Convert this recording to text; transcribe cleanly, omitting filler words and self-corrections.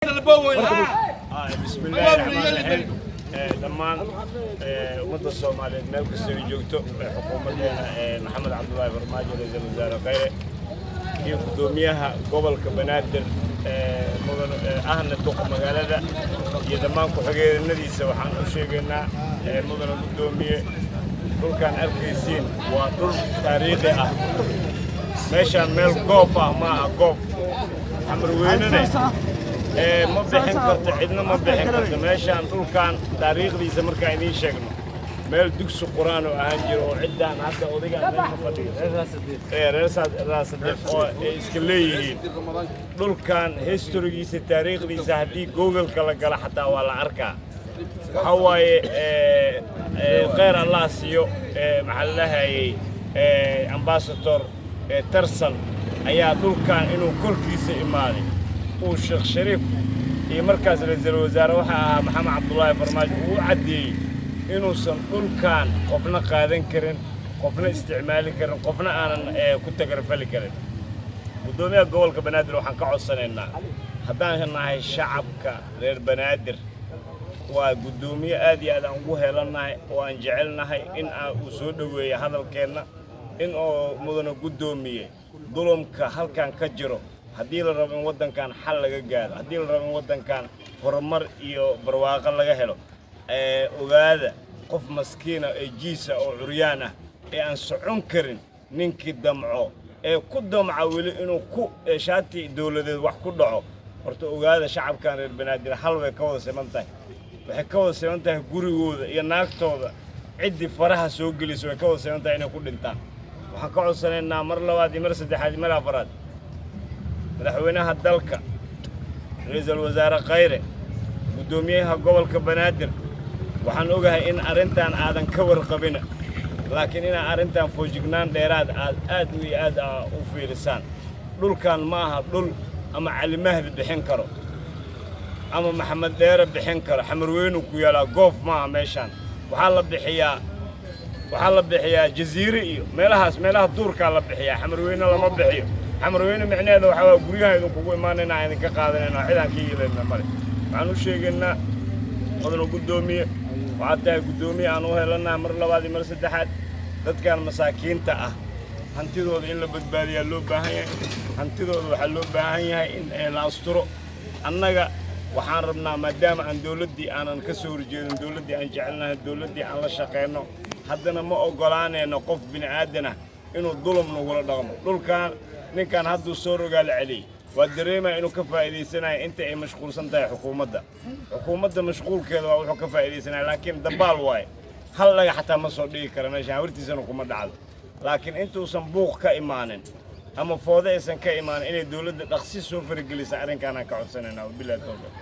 Bismi Illaahi Raxmaan Raxiim. Dhammaan ummadda Soomaaliyeed meel kasta ay joogto, xukuumaddeena Maxamed Cabdullaahi Farmaajo, Ra-iisul Wasaare Khayre iyo guddoomiyaha gobolka Banaadir mudan ahna duqa magaalada iyo dhammaan ku-xigeenadiisa, waxaan u sheegaynaa, mudana guddoomiye, dhulkaan arkaysiin waa dhul taariikhi ah. Meeshaan meel goof ah ma aha, goof Xamarweynene ma bixin karto, cidna ma bixin karto meeshaan. Dhulkaan taariikhdiisa markaan idiin sheegno, meel dugsi Qur-aan oo ahaan jiro oo ciddaan hadda odaygaan meesha fadhiyo ee reer Raasadeef oo ay iska leeyihiin. Dhulkan historygiisa, taariikhdiisa, haddii Google-ka la gala xataa waa la arkaa. Waxaa waaye, kheyr Allah siiyo, maxaa la dhahayey, Ambassador Tarsan ayaa dhulkan inuu korkiisa imaaday uu Sheekh Shariif iyo markaas ra-iisul wasaare waxa ahaa Maxamed Cabdullaahi Farmaajo uu u caddeeyey inuusan dhulkan qofna qaadan karin, qofna isticmaali karin, qofna aanan ku tagarfali karin. Guddoomiyaha gobolka Banaadir waxaan ka codsanaynaa, haddaan nahay shacabka reer Banaadir, waa guddoomiye aad iyo aad aan ugu heelannahay oo aan jecelnahay in aan uu soo dhoweeyo hadalkeenna, in oo mudana guddoomiye dulumka halkan ka jiro, haddii la rabo in waddankan xal laga gaaro, haddii la rabo in waddankan horumar iyo barwaaqo laga helo, ogaada, qof maskiina ee jiisa oo curyaan ah ee aan socon karin, ninkii damco ee ku damca weli inuu ku shaati dowladeed wax ku dhaco, horta ogaada, shacabkan reer Banaadir hal way ka wada siman tahay. Waxay ka wada siman tahay gurigooda iyo naagtooda ciddii faraha soo gelisa way ka wada siman tahay inay ku dhintaan. Waxaan ka codsanaynaa mar labaad iyo mar saddexaad iyo mar afaraad madaxweynaha dalka, Ra-iisul Wasaare Khayre, guddoomiyaha gobolka Banaadir. Waxaan ogahay in arrintan aadan ka warqabina, laakiin inaa arrintan foojignaan dheeraad aad aad iyo aad u fiirisaan. Dhulkan ma aha dhul ama Cali Mahdi bixin karo ama Maxamed Dheere bixin karo. Xamarweynu ku yaalaa, goof maaha meeshaan. Waxaa la bixiyaa Jaziire iyo meelahaas, meelaha duurkaa la bixiyaa. Xamarweyne lama bixiyo. Xamarweyne micnaheeda waxaa waa guryaha idinkugu imaanayna, aan idinka qaadanayna, cidaan ka yeelayna male. Waxaan u sheegaynaa, mudana guddoomiye, waxaad tahay guddoomiye aan u helannaha. Mar labaad iyo mar saddexaad, dadkan masaakiinta ah hantidooda in la badbaadiyaa loo baahan yahay. Hantidooda waxaa loo baahan yahay in la asturo. Annaga waxaan rabnaa, maadaama aan dowladdii aanan ka soo horjeedin, dowladdii aan jecelnahay, dowladdii aan la shaqayno, haddana ma oggolaanayno qof bini aadan ah inuu dulum nagula dhaqmo. Dhulkan ninkan hadduu soo rogaa la celiyey, waa dareemaya inuu ka faa'iidaysanayo inta ay mashquulsan tahay xukuumadda. Xukuumadda mashquulkeeda waa wuxuu ka faa'iidaysanaya, laakiin dabaal waaye, hal dhaga xataa ma soo dhigi kara meesha, hawartiisana kuma dhacdo. Laakiin intuusan buuq ka imaanin ama foode aysan ka imaanin, inay dowladda dhaqsi soo faragelisa arrinkaanaan ka codsanaynaa. Wabillahi tawfiiq.